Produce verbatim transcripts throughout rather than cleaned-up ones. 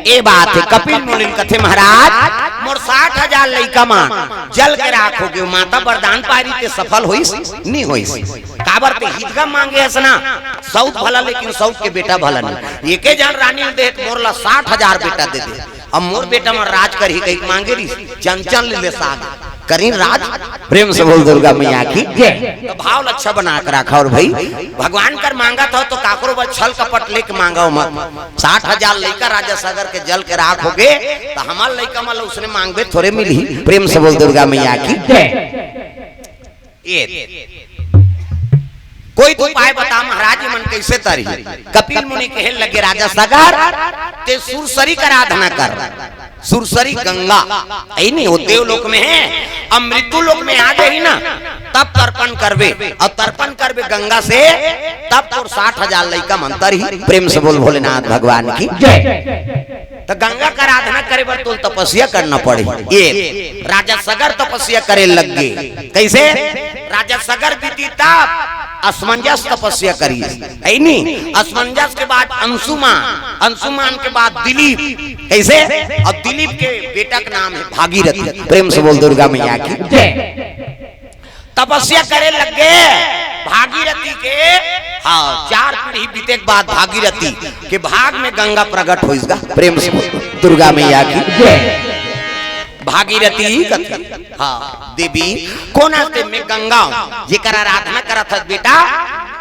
ए बात हे, कपिल मुनि ल कथे, महाराज, मोर साठ हजार लइका मन जल के राख हो गे, माता वरदान पारी ते सफल होइस, नी होइस? काबर ते हितगा मांगे हस ना, सउत भला, लेकिन सउत के बेटा भला नहीं। एके झन रानी ल देत, मोर ला साठ हजार बेटा दे दे, अब मोर बेटा मन राज करही कहि मांगे रिहिस, चंचल ले साग करिन राज। प्रेम से बोल दुर्गा मैया की जय। तो भाव ल अच्छा बना के रखा। और भाई, भगवान कर मांगत हो तो काकरो बर छल कपट लेके मांगव मत। साठ हजार लइका राजा सागर के जल के राख हो गे, तो हमर लइका मन ल उसने मांगबे थोरे मिलही। प्रेम से बोल दुर्गा मैया की जय। ये कोई तो उपाय बता महाराज, ये मन कैसे तरही? कपिल मुनि कहे लगे, राजा सागर, ते सुरसरी कर आराधना कर। सुरसरी गंगा, यही नहीं, वो देवलोक में है। अब मृत्यु लोक में आ गई ना, तब तर्पण करबे, और तर्पण करबे गंगा से, तब तोर साठ हजार लइका मन तरही। प्रेम से बोल भोलेनाथ भगवान की जय। तो गंगा का आराधना करे बर तोल तपस्या करना पड़े। ये राजा सगर तपस्या करे लग गए। कैसे? राजा सगर बीती तब असमंजस तपस्या करी, है नी? असमंजस के बाद अंशुमान, अंशुमान के बाद दिलीप। कैसे? अब दिलीप के बेटा का नाम है भागीरथी। प्रेम से बोल दुर्गा मैया की जय। तपस्या करे लग गए भागीरथी के। हाँ, चार पीढ़ी बीते के बाद भागीरथी के भाग में गंगा प्रकट होइस गा। प्रेम से बोल दुर्गा मैया की जय। भागीरथी कथी? हाँ देवी, कोन आस्ते में गंगा हूँ जेकर आराधना करत हस बेटा,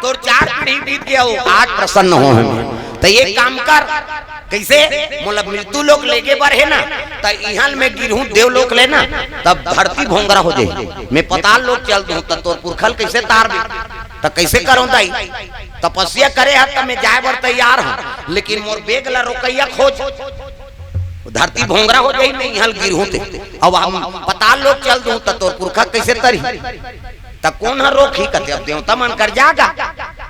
तोर चार पीढ़ी बीत गया हो, आज प्रसन्न हो हम। तो एक काम कर, कैसे? मोला मृत्यु लोक लेगे बर हे ना, त इहल में गिरहूं देवलोक ले ना, तब धरती भोंगरा हो जाही। मैं पताल लोक चल दूं त तोर पुरखल कैसे तारबे? त कैसे करों दाई? तपस्या करे ह त मैं जाए बर तैयार हूं, लेकिन मोर बेग ला रोकैया खोज। धरती भोंगरा हो जाही, मैं इहल गिरहूं ते। अब हम पताल लोक चल दूं त तोर पुरखा कैसे तरही? त कोन ह रोकही? कथे अब देवता मन कर जागा,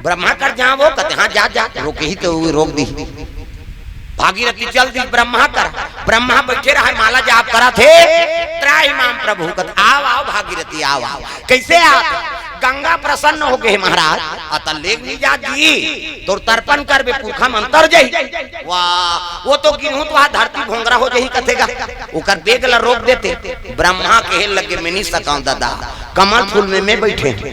ब्रह्मा कर जावो। कथे हाँ जा जा, रोकही तो वो रोक दी। भागीरथी चल दी ब्रह्मा कर, ब्रह्मा बैठे रहे माला जाप करत हे, त्राहि माम प्रभु। कथे आव आव भागीरथी आव आव। कैसे आत? गंगा प्रसन्न हो गए महाराज, अतल लेग नहीं जा जी, तोर तर्पण करबे पुरखा मन तर जाही। वाह, वो तो गिरहूं त वहां धरती भोंगरा हो जाही कथे गा, ओकर बेग ला रोक देते। ब्रह्मा कहे लगे मैं नहीं सकाऊं दादा, कमल फूल में मैं बैठे हूं।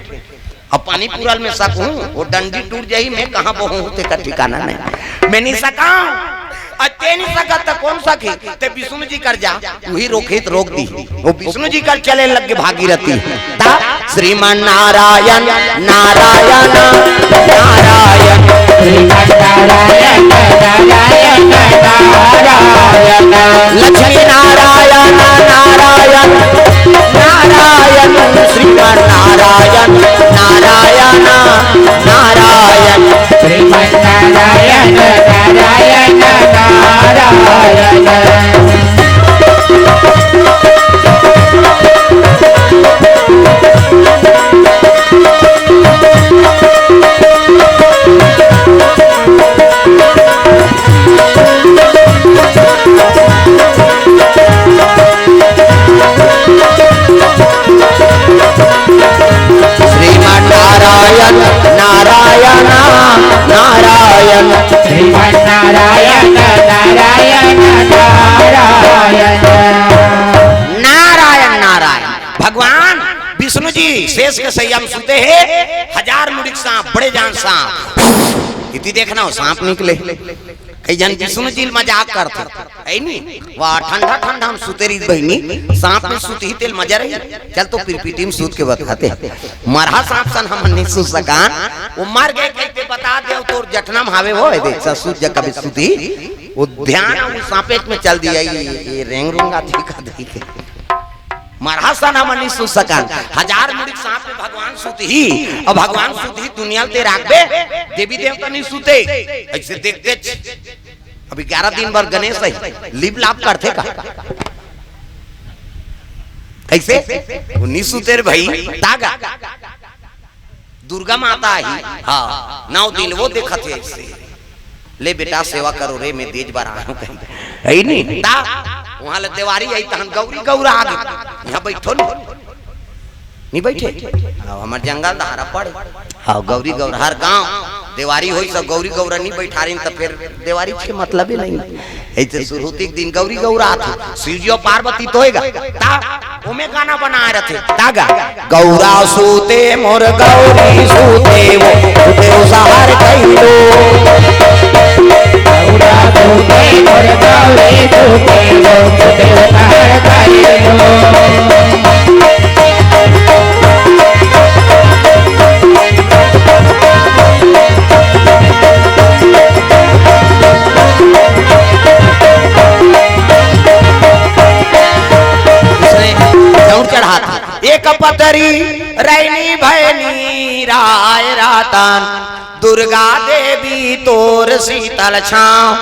अब पानी पूरल में सकहूं, वो डंडी टूट जाही, मैं कहां बहूं तेकर ठिकाना नहीं। मैं नहीं सकाऊं। अउ ते नहीं सकत त कोन सकही? ते विष्णु जी कर जा, उही रोकही त रोक दी। वो विष्णु जी कर चले लग गए भागीरथी। ता श्रीमन नारायण नारायण नारायण। श्रीमन नारायण नारायण नारायण। लक्ष्मी नारायण नारायण नारायण। श्रीमन नारायण नारायण नारायण। श्रीमन नारायण नारायण नारायण। श्रीमन नारायण नारायण नारायण। श्रीमन नारायण नारायण नारायण। नारायण नारायण। भगवान विष्णु जी शेष के सैया म सुते हे, हजार मुड़ी के सांप, बड़े जान सांप। इति देखना हो सांप निकले। कई जन विष्णु जी ल मजाक करथे, है नी? वाह, ठंडा ठंडा हम सुते रही बहिनी, सांप में सुतही तेल मजा रही। चल तो पिरपिटी में सूत के बतलाते। मरहा सांप सन हम नहीं सुत सकान, वो मर गए कहते बता दे, तोर जठना में हावे वो है, देख, सा सूत जा कभी सुतही, वो ध्यान उस सांपेट में चल दिया, ये, ये रेंग रूंग आती का देख के। मरहा सन हमन नहीं सुत सकन। हजार मुड़ी के सांप में भगवान सुतही, अउ भगवान सुतही दुनिया ल ते राखबे, देवी देवता नहीं सुते। ऐसे देखते छ-, अभी ग्यारह दिन बर गणेश है, लिप लाप करथे का? कैसे? वो नहीं सुते रे भाई, तागा। दुर्गा माता आई, हाँ, नौ दिन वो देखत हे ऐसे। ले बेटा, सेवा करो रे, मैं देज बर आयो कहीं। है नी? ता, वहाँ ले देवारी आई, तहन गौरी गौरा आ गई। यहाँ बैठो नी। नहीं बैठे? हाँ, हमार जंगल दहारा पड़े। हाँ, गौरी गौरा हर गांव। देवारी होइस त गौरी गौरा नइ बइठारिन, त फेर देवारी के मतलब ही नइ। अइसे सुरहुती के दिन गौरी गौरा आथे, शिव जी अउ पार्वती तो होय गा, त ओमे गाना बनाय रथे, त गा, गौरा सूते मोर गौरी सूते वो, सूते वो सहर कइलो। गौरा सूते मोर गौरी सूते वो, सूते वो सहर कइलो। उसने चाउर चढ़ात हे। एक पतरी रैनी भैनी राय रातन, दुर्गा देवी तोर शीतल छाँव,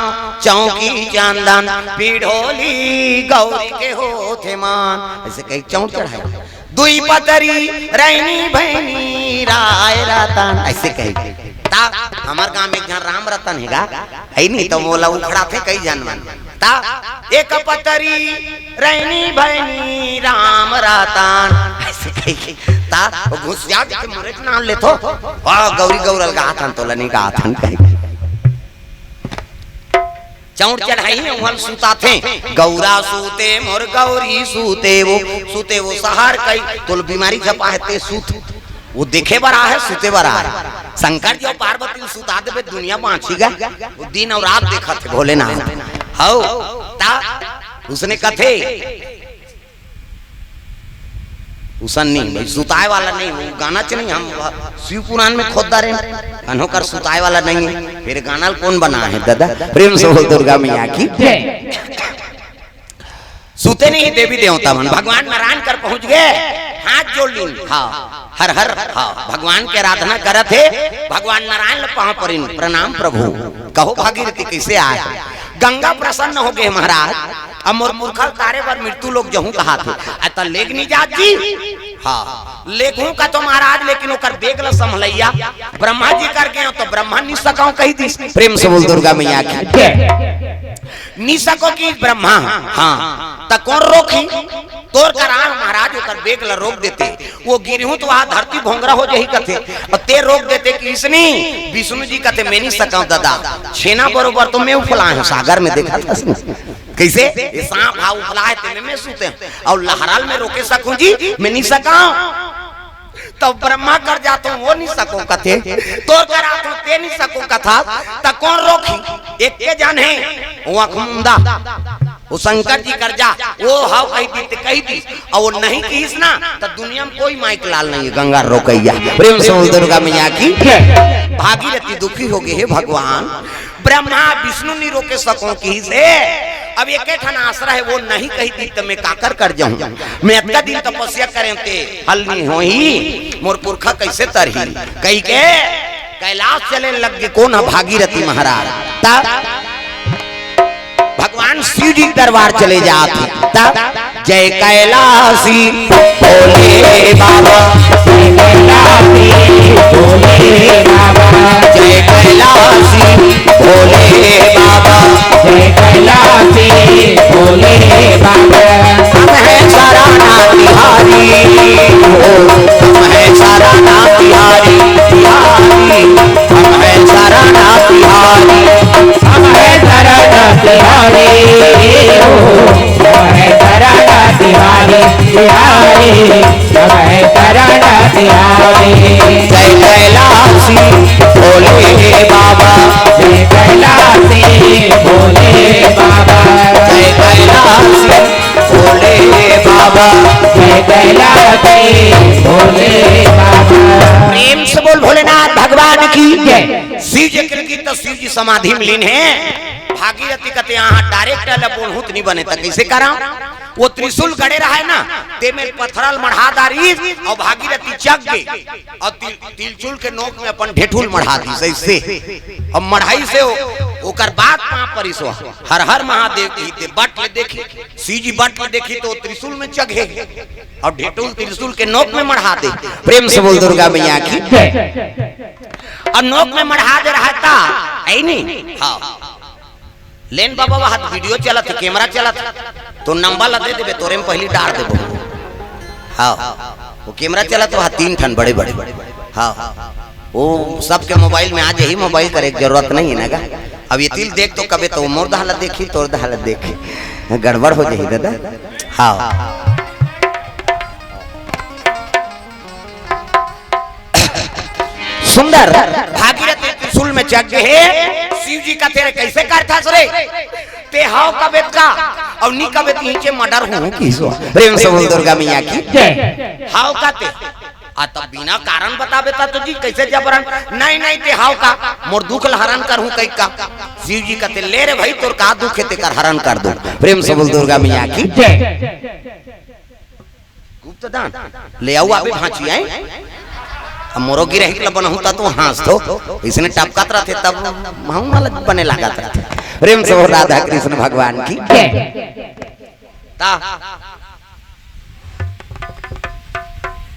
चौकी चंदन पिढ़ोली गौरी के होथे मान। अइसे कहि चाउर चढ़ाय। दुई पतरी रैनी भैनी राय रातन, अइसे कहि। त हमर गाँव में एक झन राम रतन हे गा, हइ नहीं त मोला उखड़ाथे कई झन मन। त एक पतरी रैनी भैनी राम रतन, अइसे कहि। त ओ घुसिया के मुरे के नाम लेथो, ओ गौरी गौरा ल गाथन, तोला नइ गाथन कहि। चाउर चढ़ाही, उहाँ ल सुताथे। गौरा सूते मोर गौरी सूते वो, सूते वो सहर कइलो, तोला बीमारी झपा हे ते सूत। ओ देखे बर आहे, सुते बर आहे। शंकर जी अउ पार्वती ल सुता देबे, दुनिया बाँचही गा। ओ दिन अउ रात देखत हे भोलेनाथ। हव, त उसने कथे, उसन नहीं, भाई, सुताय वाला नहीं, वो गाना च नहीं, हम शिव पुराण में खोद डारेन, अनहो कर सुताय वाला नहीं है, फिर गाना ल कोन बनाय हे दादा? प्रेम से बोल दुर्गा मैया की। जय। सुते नहीं देवी देवता मन, भगवान नारायण कर पहुँच गे, हाथ जोड़ लीन, हाँ, हर हर, हाँ, भगवान के आराधना करत हे, भगवान नारायण ल पाँव परिन, प्रणाम प्रभु। कहो भागीरथी कइसे आय? गंगा प्रसन्न हो गे महाराज, अब मोर पुरखा ल तारे बर मृत्यु लोक जहूँ कहाथे। अ त लेग नइ जात जी। हाँ, लेगहूँ कथों महाराज, लेकिन ओकर बेग ल संभलइया ब्रह्मा जी कर गे हँव, त ब्रह्मा नइ सकँव कहि दिस। प्रेम से बोल दुर्गा मैया की। जय। नइ सकों कहिस ब्रह्मा। हाँ, त कोन रोकही? तोर करा महाराज ओकर बेग ल रोक देते, ओ गिरहूँ त ओहा धरती भोंगरा हो जही कथे, अउ ते रोक देते कहिस नहीं। विष्णु जी कथे, मैं नइ सकँव दादा, छेना बरोबर तो मैं उफलाय हँव सागर में, देखत हस नहीं? कइसे? ए साँप हा उफलाय हे, तेमे मैं सुते हँव, अउ लहरा ल मैं रोके सकहूँ जी? मैं नइ सकँव। तब ब्रह्मा कर जाथों, ओ नइ सकों कथे, तोर करा आथों, ते नइ सकों कथा, त कोन रोकही? एके झन हे, ओ अखमुंदा, ओ शंकर जी कर जा, ओ हव कहि दिस त कहि दिस, अउ ओ नहीं कहिस ना, त दुनिया में कोई माई के लाल नहीं हे, गंगा रोकइया। प्रेम से बोल दुर्गा मैया की। जय। भागीरथी दुखी हो गे, हे भगवान, ब्रह्मा विष्णु नइ रोके सकों कहिस हे, अब एके ठन आसरा हे, ओ नहीं कहि दिस त मैं काकर कर जहूँ? मैं अतका दिन तपस्या करेंव ते हल नइ होही, मोर पुरखा कइसे तरही? कहिके कैलाश चले लग गे कोन ह? भागीरथी महाराज। त भगवान शिव जी के दरबार चले जात हे। त जय कैलासी भोले बाबा, जय कैलासी भोले बाबा, जय कैलासी भोले बाबा, जय कैलासी भोले बाबा। हम हैं शरणा बिहारी हो, हम हैं शरणा बिहारी, बिहारी। हम हैं शरणा बिहारी, हम हैं शरणा बिहारी हो, हम हैं शरणा बिहारी, बिहारी। हम हैं शरणा बिहारी। जय कैलासी भोले बाबा, जय कैलासी भोले बाबा, जय कैलासी भोले बाबा, जय कैलासी भोले बाबा। प्रेम से बोल भोलेनाथ भगवान की जय। शिव जी के कृति त शिव जी समाधि में लीन हे। भागीरथी कथे, यहाँ direct ल बोलहूँ त नइ बने, त कइसे करँव? ओ त्रिशूल गड़े रहय ना, तेमे पथरा ल मढ़ा डारिस अउ भागीरथी चघ गे अउ तिल-, तिलचुल के नोक में अपन ढेठुल मढ़ा दिस, अइसे। अब मढ़ाइस हे ओ, ओकर बाद पाँव परिस ओ, हर हर महादेव कहिथे, बट ले देखिस, शिव जी बट ले देखिस त ओ त्रिशूल में चघे अउ ढेठुल त्रिशूल के नोक में मढ़ा दे। प्रेम से बोल दुर्गा मैया की। जय। अउ नोक में मढ़ा दे रहय त, हे नहीं? हाँ। लेन बाबा, वहाँ video चलत हे, camera चलत हे, त number ला दे देबे, तोरे में पहिली डार देबो। हाँ, ओ camera चलत हे, वहाँ तीन ठन बड़े बड़े। हाँ, वो सबके मोबाइल में आ जाही, मोबाइल करे के जरूरत नहीं है ना गा। अब ये तिल देख तो कबे तो मोर दहा ला देखी, तोर दहा ला देखी, गड़बड़ हो जाही दादा। हाँ, सुंदर। भागीरथी त्रिशूल में जग हे। शिव जी कथे रे, कैसे करथस रे? ते हाव कबे त का, अउ नी कबे त नीचे मर्डर होहूं किहिस। प्रेम से बोल दुर्गा मैया की। जय। हाव का ते? आ, तब बिना कारण बताबे त तो जी कैसे जबरन? नहीं, नहीं, ते हाव का, मोर दुख ल हरण करहूं कहिके। शिव जी कथे, ले रे भाई, तोर का दुख हे, तेकर हरण कर दूं। प्रेम से बोल दुर्गा मैया की। जय। गुप्त दान ले आऊ, अभी भांची आए। अब मोरो गिरही ल बनहूं त तो हाँस तो इसने टपकत रथे, तब महूं वाला बने लागत रथे। प्रेम से बोल राधा कृष्ण भगवान की। जय। ता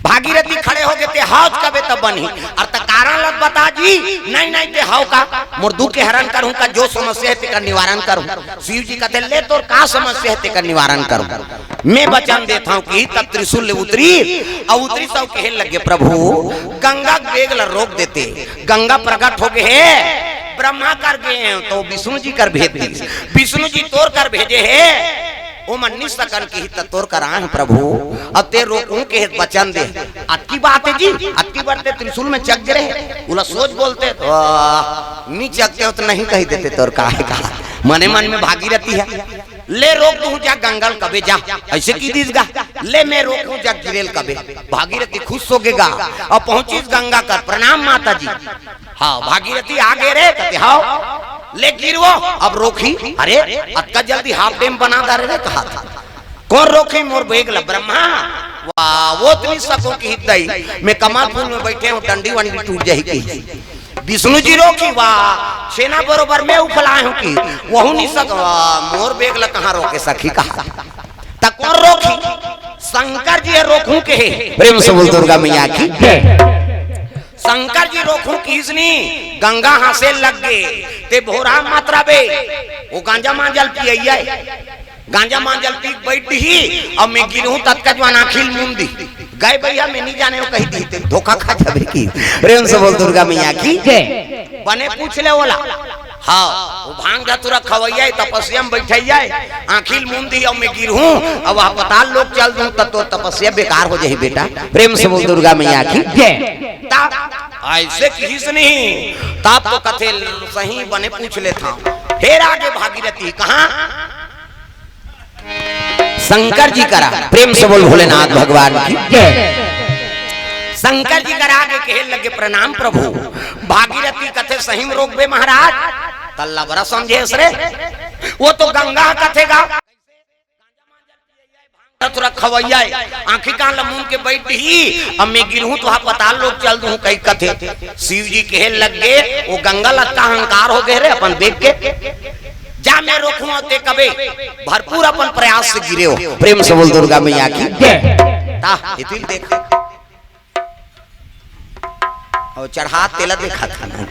भागीरथी खड़े होगे, ते हाव कबे त बनही। अरे त कारण ल बता जी। नहीं, नहीं, ते हाव का, मोर दुख के हरण करहूं का, जो समस्या हे तेकर निवारण करहूं। शिव जी कथे, ले तोर का समस्या हे तेकर निवारण करहूं। मैं वचन देथंव कि तब त्रिशूल ले उतरी, अउ उतरी सब कहे लगे, प्रभु, गंगा के बेग ल रोक देते, गंगा प्रकट होगे हे, ब्रह्मा कर गे हे त विष्णु जी कर भेज दिस, विष्णु जी तोर कर भेजे हे, ओमन नी सकन किही त तोर कर आए हे प्रभु। अब ते रोकहूं कहे त वचन दे। अतकी बात हे जी, अतकी बार ते त्रिशूल में जग गे रहे, ओला सोच बोलते, वाह, नी जगते हों त नहीं कहि देते तोर का हे का। मने मन में भागीरथी हे, ले रोक दूहूं, जा गंगा ल कबे जा, अइसे कहि दिस गा। ले मैं रोकहूं, जा गिरे ल कबे। भागीरथी खुश होगे गा, अउ पहुंचिस गंगा कर, प्रणाम माता जी। हाँ, भागीरथी आगे रे, कथे, हाव। ले गिरवो, अब रोकही। अरे, अतका जल्दी हाफ डैम बना डारे रे, कहा था। कोन रोकही मोर बेग ल, ब्रह्मा? वाह, वो त नी सकों किही दई, मैं कमल फूल में बइठे हों, डंडी वंडी टूट जाही किही। विष्णु जी रोकही, वाह, सेना बरोबर मैं उफलाए हों किही, वहू नी सकों, वाह, मोर बेग ल कहाँ रोके सकही कहा। त कोन रोकही? शंकर जी ह रोकहूं कहे। प्रेम से बोल दुर्गा मैया की। जय। शंकर जी रोकहूं किहिस नी, गंगा हाँसे लग गे, ते भोरा मात्रा बे, वो गांजा मांजा ल पियइया हे। गांजा मांजा ल पी के बइठ दिही, अउ मैं गिरहूं त अतका जुवार आँखी ल मूंद दिही। गय भइया, मैं नी जानेंव कहि दिही, ते धोखा खा जाबे किही। प्रेम से बोल दुर्गा मैया की। जय। बने पूछ ले ओला। हाँ, वो भांग धतूरा खवइया हे, तपस्या में बइठइया हे, आँखी ल मूंद दिही, अउ मैं गिरहूं, अउ वह पताल लोक चल दूहूं, त तोर तपस्या बेकार हो जाही बेटा। प्रेम से बोल दुर्गा मैया की। जय। तब अइसे किहिस नहीं, तब तो कथे सही बने पूछ लेथंव। फेर आगे भागीरथी कहाँ? शंकर जी करा, प्रेम से बोल भोलेनाथ भगवान की। जय। शंकर जी करा आगे कहे लगे, प्रणाम प्रभु। भागीरथी कथे सही में रोकबे महाराज, त लबरा समझेस रे। वो तो गंगा कथे गा, थोड़ा खवइया हे, आँखी कान ल मूंद के बइठ दिही, अब मैं गिरहूं त वहाँ पताल लोक चल दूहूं कहि कथे। शिव जी कहे लग गे, वो गंगा ल अतका अहंकार हो गे रे अपन बेग के। जा मैं रोकहूं, ते कबे भरपूर अपन प्रयास से गिरेव। प्रेम से बोल दुर्गा मैया की। जय। ता, इतिल देख। अउ चढ़ा तेला देखा था ना।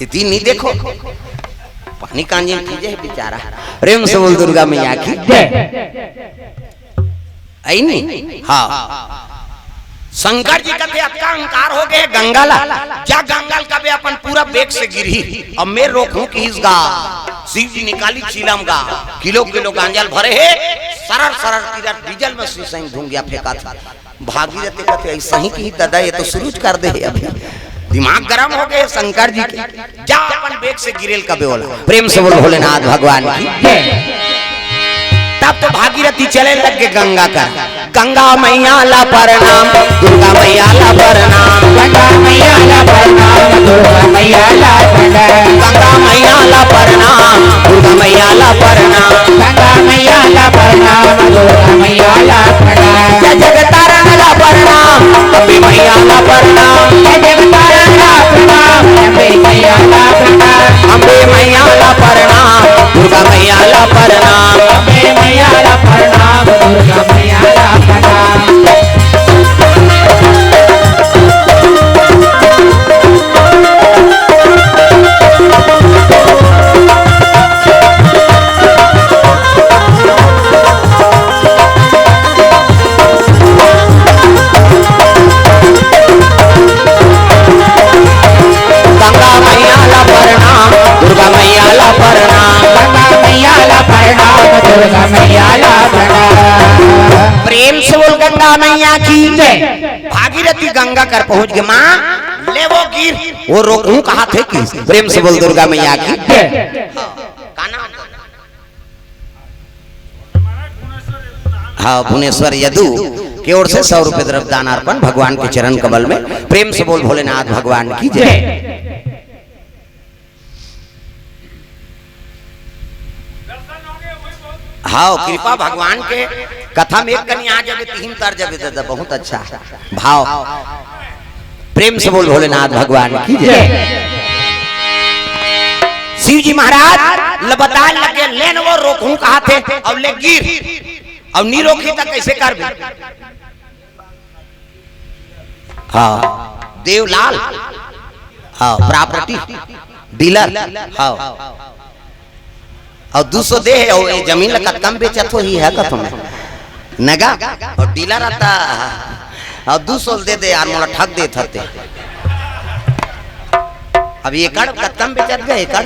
इतिल नी देखो। पानी कांजी पीजे हे बेचारा। प्रेम से बोल दुर्गा मैया की। जय। अइ नी? हाँ। शंकर जी कथे अतका अहंकार हो गे गंगा ल, जा गंगा ल कबे अपन पूरा बेग से गिरही, अब मैं रोकहूं किहिस गा। शिव जी निकालिस चीलम गा, किलो किलो गांजा ल भरे हे, सरर सरर तीरथ डीजल में शीशा ही धुंगिया फेंकत हे। भागीरथी कथे अइसही किही ददा, ये तो शुरू कर दे हे अभी। दिमाग गरम हो गे शंकर जी के। जा अपन बेग से गिरे ल कबे ओला। प्रेम से बोल भोलेनाथ भगवान की। जय। तब तो भागीरथी चले लग गे गंगा कर। गंगा मैया ला प्रणाम, दुर्गा मैया ला प्रणाम। गंगा मैया ला प्रणाम, दुर्गा मैया ला प्रणाम। गंगा मैया ला प्रणाम, दुर्गा मैया ला प्रणाम। गंगा मैया ला प्रणाम, दुर्गा मैया ला प्रणाम। जय जगतारण ला प्रणाम, अम्बे मैया ला प्रणाम। जय जगतारण ला प्रणाम, अम्बे मैया ला प्रणाम। अम्बे मैया ला प्रणाम, दुर्गा मैया ला प्रणाम। अम्बे मैया ला प्रणाम, दुर्गा मैया ला प्रणाम। दुर्गा मैया ला बना। प्रेम से बोल गंगा मैया की जय। भागीरथी गंगा कर पहुंच गे, माँ ले वो गिर, वो रोकहूं कहाथे कि। प्रेम से बोल दुर्गा मैया की जय। हाँ, का नाम? हाँ, भुवनेश्वर यदु के ओर से सौ रुपये द्रव्य दान अर्पण भगवान के चरण कमल में। प्रेम से बोल भोलेनाथ भगवान की जय। जय। हाँ, कृपा भगवान के कथा में एक कनी आ जाबे, तीन तर जाबे दादा, बहुत अच्छा भाव। प्रेम से बोल भोलेनाथ भगवान की जय। शिव जी महाराज ल बताए लगे, लेन वो रोकहूं कहाथे, अउ ले गिर, अउ नी रोकही त कैसे करबे? हाँ, देवलाल, हाँ, प्रॉपर्टी डीलर, हाँ। अउ दू सौ दे हे, अउ ये जमीन ला कतका म बेचत होही, हे कथों में नगा, अउ डीलर आता, अउ दू सौ दे दे यार, मोला ठग देत हते। अब एकड़ कतका म बेचत गा एकड़?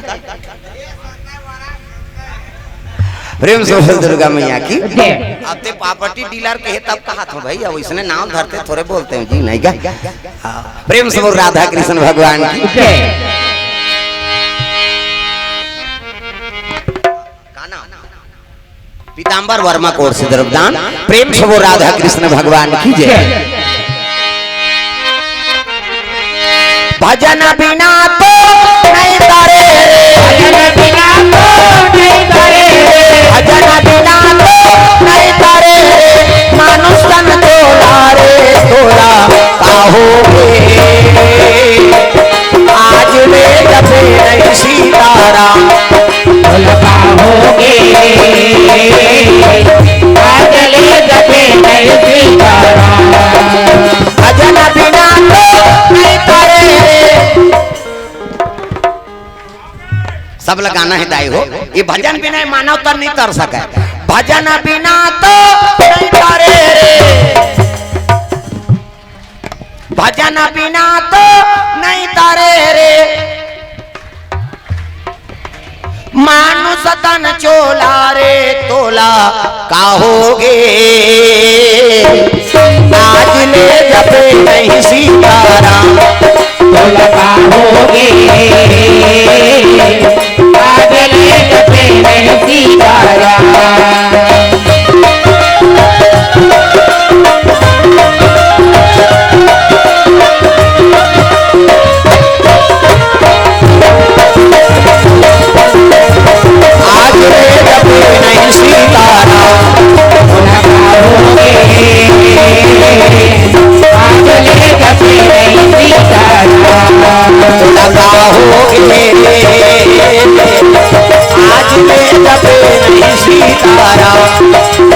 प्रेम से बोल दुर्गा मैया की। जय। अब ते प्रॉपर्टी डीलर के हे तब कहाथों भई, अब इसने नाम धरते थोरे बोलते हैं जी, नहीं गा? हाँ। प्रेम से बोल राधा कृष्ण भगवान की। जय। का नाम? पीताम्बर वर्मा कोर से द्रव्यदान। प्रेम से बोल राधा कृष्ण भगवान की जय। भजन बिना तो नहीं तरे रे। भजन बिना तो नहीं तरे रे। भजन बिना तो नहीं तरे रे। मानुष तन तोला रे तोला। पाहोगे। आज ले जपे नहीं सीताराम। बोल पाहोगे। आज ले जपे नहीं सीताराम। भजन बिना तो नहीं तरे। सब लगाना है दाई हो, ये भजन बिना मानव तन नहीं तर सके। भजन बिना तो नहीं तरे रे। भजन बिना तो नहीं तरे रे। मानुष तन चोला रे तोला। का होगे? आज ले जपे नहीं सीताराम। तोला का होगे? आज ले जपे नहीं सीताराम। आज रे जपे नहीं सीताराम। आज ले जपे नहीं सीताराम। लगा हो गे। आज ले जपे नहीं सीताराम।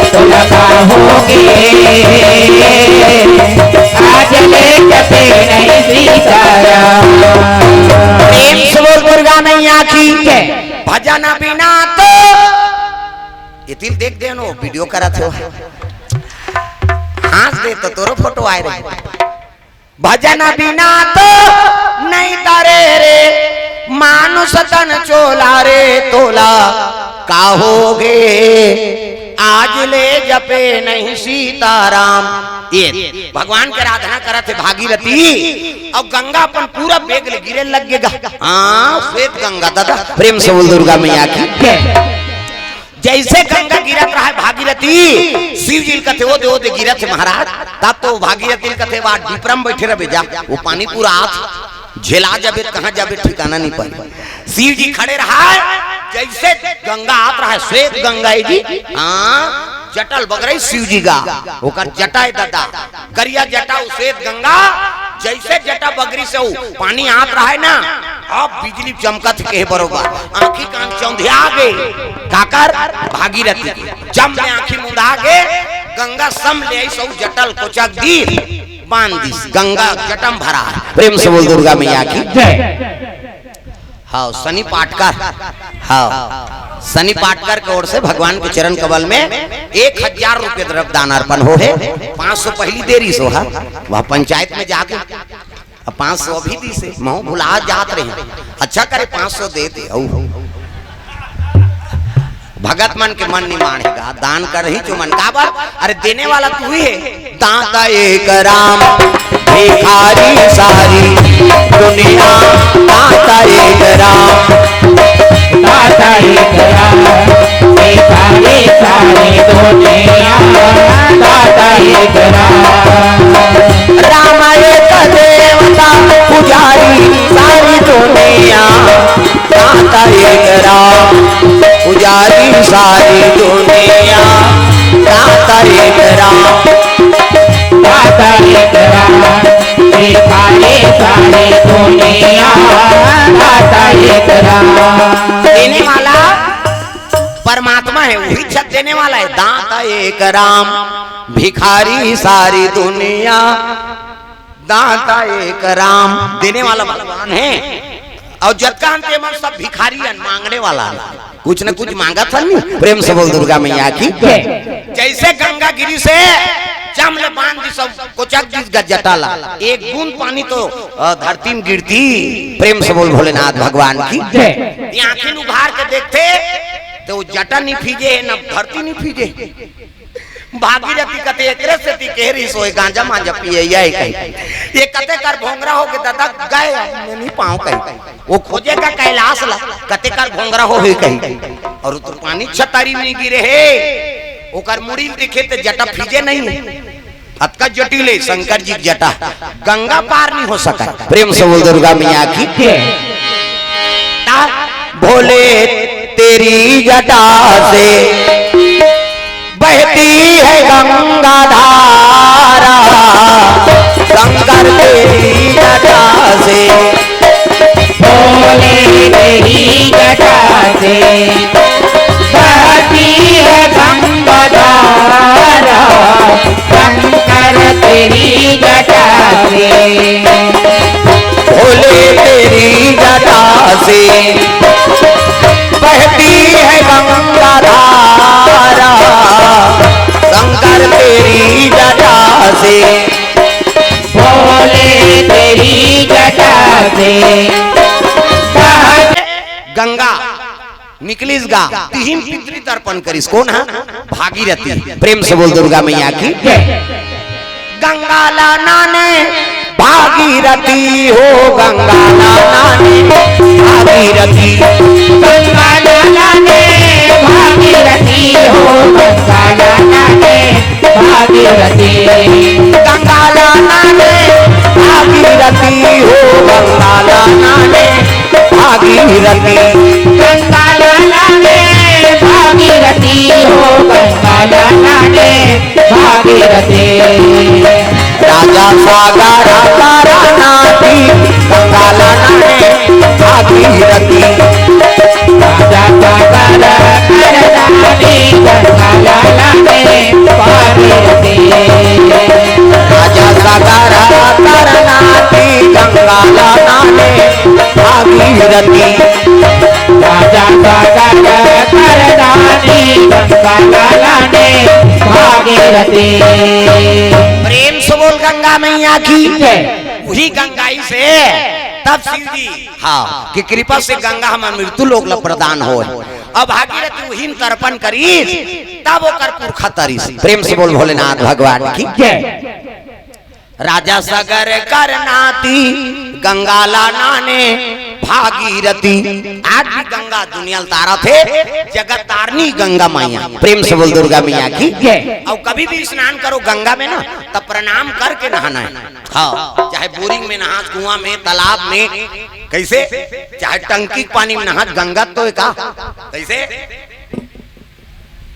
तो लगा हो गे। आज ले जपे नहीं सीताराम। प्रेम से बोल दुर्गा मैया की जय। भजन बिना तो ये तिल देख देनो, वीडियो करत हो। हंस दे तो तोरो फोटो आए रही। भजन बिना तो नहीं तरे रे, मानुष तन चोला रे तोला। का होगे? आज ले जपे नहीं सीताराम। ये भगवान के आराधना करत हे भागीरथी, अउ गंगा अपन पूरा बेग ले गिरे लग गेगा। हाँ, श्वेत गंगा दादा, प्रेम से बोल दुर्गा मैया की। जैसे गंगा गिरत रहा है भागीरथी, शिव जी ल कथे, "ओ दे, ओ दे गिरत है महाराज।" तब तो भागीरथी ल कथे, "वा डिपरा म बैठे रहे जा, वो पानी पूरा आत, झेला जाबे, कहाँ जाबे ठिकाना नहीं पाई।" शिव जी खड़े रहा है, जैसे गंगा आत रहा है, श्वेत गंगा है जी, हाँ, जटल बगरई शिव जी का, ओकर जटा है दादा, करिया जटा, उ श्वेत गंगा, जैसे जटा बगरी से उ पानी आत रहा है ना, अब बिजली चमकत के बरोबर, आँखी कान चौंधिया गे, काकर? भागीरथी के। जब मैं आँखी मुंदा गे, गंगा सम ले आई, सौ जटल कोचक दी, बांध दी, गंगा जटम भरा है। प्रेम से बोल दुर्गा मैया की। जय। हाँ, सनी पाटकर। हाँ, सनी पाटकर के ओर से भगवान के चरण कमल में एक हजार रुपये द्रव्य दान अर्पण हो है। पाँच सौ पहली देरी सो है, वह पंचायत में जाके अब पाँच सौ अभी दी से, महू भुला जात रहे। अच्छा करे पाँच सौ दे दे, हऊ। भगत मन के मन निमाण हे गा, दान करही चुमन काबर? अरे देने वाला तू ही है। दाता एक राम, भिखारी सारी दुनिया। दाता एक राम, दाता एक राम, भिखारी सारी दुनिया। दाता एक राम, राम एक देवता, पुजारी सारी दुनिया। दाता एक राम, पुजारी सारी दुनिया। दाता एक राम, दाता एक राम, भिखारी सारी दुनिया। दाता एक राम, देने वाला परमात्मा है, वही छत देने वाला है। दाता एक राम, भिखारी सारी दुनिया। दाता एक राम, देने वाला भगवान है। अउ जतका हन ते मन सब भिखारी हन, मांगने वाला हन। कुछ न कुछ मांगत हन नी। प्रेम से बोल दुर्गा मैया की। जय। जैसे गंगा गिरी से जम ले बांध दी सब कोचक जिस गजटा ला, एक बूंद पानी तो, अ, धरती में गिरती। प्रेम से बोल भोलेनाथ भगवान की। जय। ये आंखिन उघार के देखते तो वो जटा नहीं फीजे, न धरती नहीं फीजे। भागीरथी कथे एकरे सेती कहे रहिस होय, गांजा मांजा पिए या कही। ये कते कर भोंगरा हो के दादा गए, मैं नहीं पाऊं कही। वो खोजे का कैलाश ला, कते कर भोंगरा हो ही कही। और तो पानी छतारी में गिरे हे, ओकर मुड़ी में दिखे ते जटा फीजे नहीं है। अतका जटिल है शंकर जी की जटा, गंगा पार नहीं हो सका। प्रेम से बोल दुर्गा मैया की। ता भोले तेरी जटा से बहती है गंगा धारा, शंकर तेरी जटा से। भोले तेरी जटा से बहती है गंगा धारा, शंकर तेरी जटा से। भोले तेरी जटा से बहती है गंगा धारा, शंकर तेरी जटा से। भोले तेरी जटा से। गंगा निकलिस गा, तिहिन पितृ तर्पण करिस। कोन हा? भागीरथी। प्रेम से बोल दुर्गा मैया की। जय। गंगा ला नाने भागीरथी हो, गंगा ला नाने भागीरथी। गंगा ला नाने भागीरथी हो, गंगा ला नाने भागीरथी। गंगा ला नाने भागीरथी हो, गंगा ला नाने भागीरथी। गंगा ला नाने भागीरथी हो, गंगा ला नाने भागीरथी। राजा सागर कर नाती, गंगा ला नाने भागीरथी। राजा सागर कर नाती, गंगा ला नाने भागीरथी। राजा सागर कर नाती, गंगा ला नाने भागीरथी। राजा सागर कर नाती, गंगा ला नाने भागीरथी। प्रेम से बोल गंगा मैया की। जय। वही गंगाई से तब शिव जी, हाँ, की कृपा से गंगा हमर मृत्यु लोक ला प्रदान होय। अब भागीरथी वही में तर्पण करिस, तब ओकर पुरखा तरिस। प्रेम से बोल भोलेनाथ भगवान की। जय। राजा सागर कर नाती, गंगा ला नाने भागीरथी। आज भी गंगा दुनिया ल तारत हे, जगत तारनी गंगा मैया। प्रेम से बोल दुर्गा मैया की। जय। अउ कभी भी स्नान करो गंगा में ना, तब प्रणाम करके नहाना है। हाँ, चाहे बोरिंग में नहात, कुआं में, तालाब में, कैसे, चाहे टंकी के पानी में नहात, गंगा तो का, कैसे?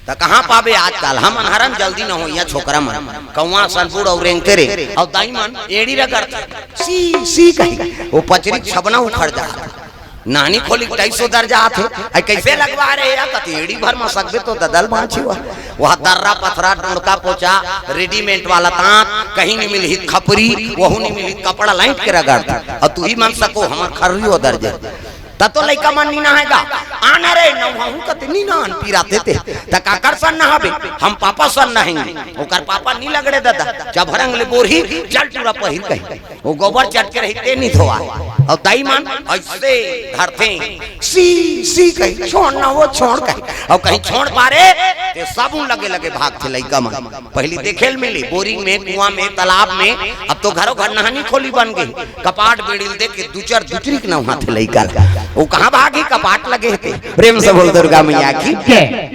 त कहाँ पाबे आजकल? हमन हरन जल्दी न होइया छोकरा मन, कौआ सन बूढ़ अउ रेंगते रे, अउ दाई मन एड़ी रगड़थे, सी, सी कही, वो पचरी छबना उखड़ जात। नानी खोली ढाई सौ दर जात हे, आई कैसे लगवा रहे या? कति एड़ी भर म सकबे तो ददल बाँची हुआ। वह दर्रा पथरा, डोंडका पोचा, रेडीमेड वाला तांत, कहीं नहीं मिलही खपरी, वहू नहीं मिलही कपड़ा लाइट के रगड़। अउ तू ही मन सको, हमर खर्री हो दर जे। त तो लइका मन नी नहाय गा। आन रे, नहाहूं कते नी नहान, पिराथे ते। त काकर सन नहाबे? हम पापा सन नहाएंगे। ओकर पापा नी लगड़े ददा। जब हरंग ले बोरही, चल टूरा पहिर कही। वो गोबर चट के रहिथे, नहीं धोवा। अउ दाई मन अइसे धरथे, सी सी कही, छोड़ ना वो, छोड़ कही। अउ कहीं छोड़ पारे, ते साबुन लगे लगे भागथे लइका मन। पहिली देखे ल मिली बोरिंग में, कुआं में, तालाब में। अब तो घरो घर नहानी खोली बन गई। कपाट बेड़ी ल देख के दू चार दुतरी के नहाथे लइका ल। वो कहाँ भागी? कपाट लगे हे ते। प्रेम से बोल दुर्गा मैया की। जय।